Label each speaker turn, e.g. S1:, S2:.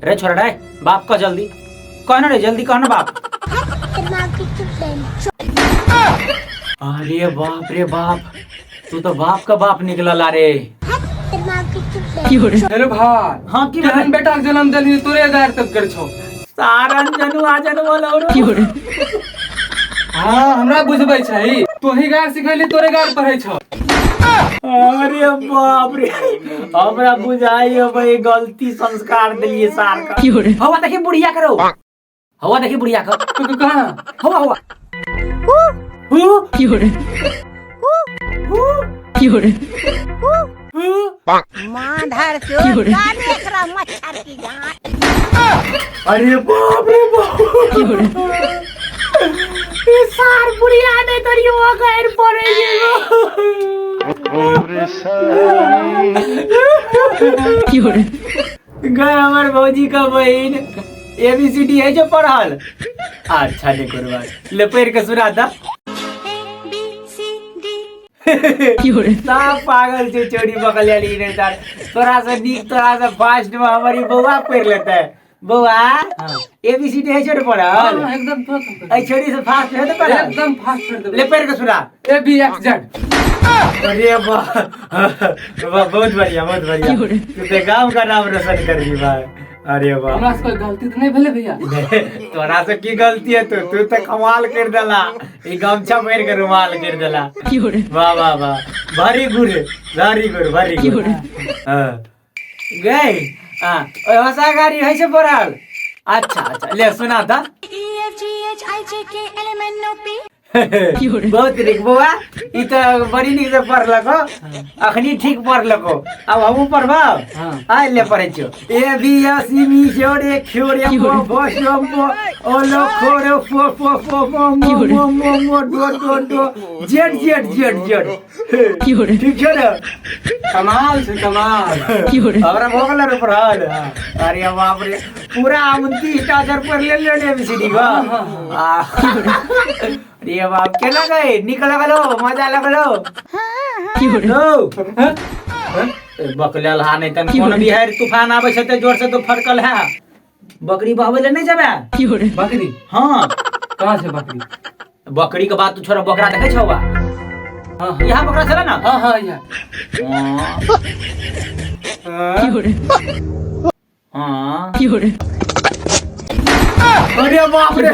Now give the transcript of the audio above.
S1: रे छोरा रे, बाप कह जल्दी, कह ना रे जल्दी कह ना बाप। अरे बाप रे बाप, तू तो बाप का बाप निकलला रे।
S2: हेलो भाई।
S1: हाँ की
S2: केहन बेटा के जन्म देलही, तोरे गार तक कर छौ।
S1: सारन जनु आ जनु बोलौ।
S2: हाँ, हमरा बुझबै छै, तोही गार सिखैली, तोरे गार पढ़ै छौ।
S1: अरे बाप रे, हमरा बुझाई हो भाई गलती संस्कार देलिए सार का। हवा देखी बुढ़िया करो, हवा देखी बुढ़िया का।
S2: कहाँ?
S1: हवा हवा। हु हु हु।
S3: माधर चोद, का देख रहा मच्छर की गांठ।
S1: अरे बाप रे बाप, ई सार बुढ़िया ने तरियो गैर पड़े। गए हमर भौजी का बहिन, एबीसीडी है जो पढ़ल। अच्छा नहीं कुर्बान, ले पढ़ के सुना दा। साफ पागल छे चोरी बकल वाली ने तार। तोरा से नीक, तोरा से फास्ट में हमारी बउआ पढ़ लेता है। बउआ, एबीसीडी है छोड़ पढ़ल?
S2: हाँ, एकदम तुरंत।
S1: ऐ छोरी से फास्ट है तो पढ़ल?
S2: एकदम फास्ट कर देबै।
S1: ले पढ़ के सुना।
S2: A B X Z.
S1: अरे वाह वाह, बहुत बढ़िया बहुत बढ़िया, तू तो गांव का नाम रोशन कर दी भाई। अरे वाह।
S2: हमरा से कोई गलती तो नहीं भेलै भैया?
S1: तोरा से की गलती है? तू तू तो कमाल कर देला, ई गमछा पहिर के रुमाल कर देला। वाह वाह वाह, very good very good very good. हाँ गए हाँ, ओए हंसा गाड़ी है से पढ़ल। अच्छा अच्छा, ले सुना था।
S4: E F G H I J K L M N O P।
S1: बहुत नीक बौआ, ई तऽ बड़ी नीक से पढ़लको, अखनी ठीक पढ़लको। आब हमहूँ पढ़ब।
S2: हाँ।
S1: आइ ले पढ़ै छियौ। A B S E me show रे ख्यो रे पो भो शो मो ओ लो खो रे फो फो फो मो मो मो मो मो डो डो do Z Z Z Z. ठीक छौ ने?
S2: कमाल छै, कमाल।
S1: हमरा भऽ गेल रे पढ़ल। अरे बाप रे, पूरा 29 टा अक्षर पढ़ लेलियो ने एबीसीडी का। अरे बाप, केना गए? नीक लगलो? मजा लगलो? हो बकलेल हा, नहि तन कोनो बिहार तूफान आबै छै तऽ जोर से तो फटकल है। बकरी बहबै ले नहि जेबै?
S2: बकरी?
S1: हाँ।
S2: कहाँ छै बकरी?
S1: बकरी के बात तू छोड़, बकरा देखै छौ बा?
S2: हाँ हाँ।
S1: यहाँ बकरा छलै ने?
S2: हाँ हाँ, यहाँ।
S1: हाँ। अरे बाप रे,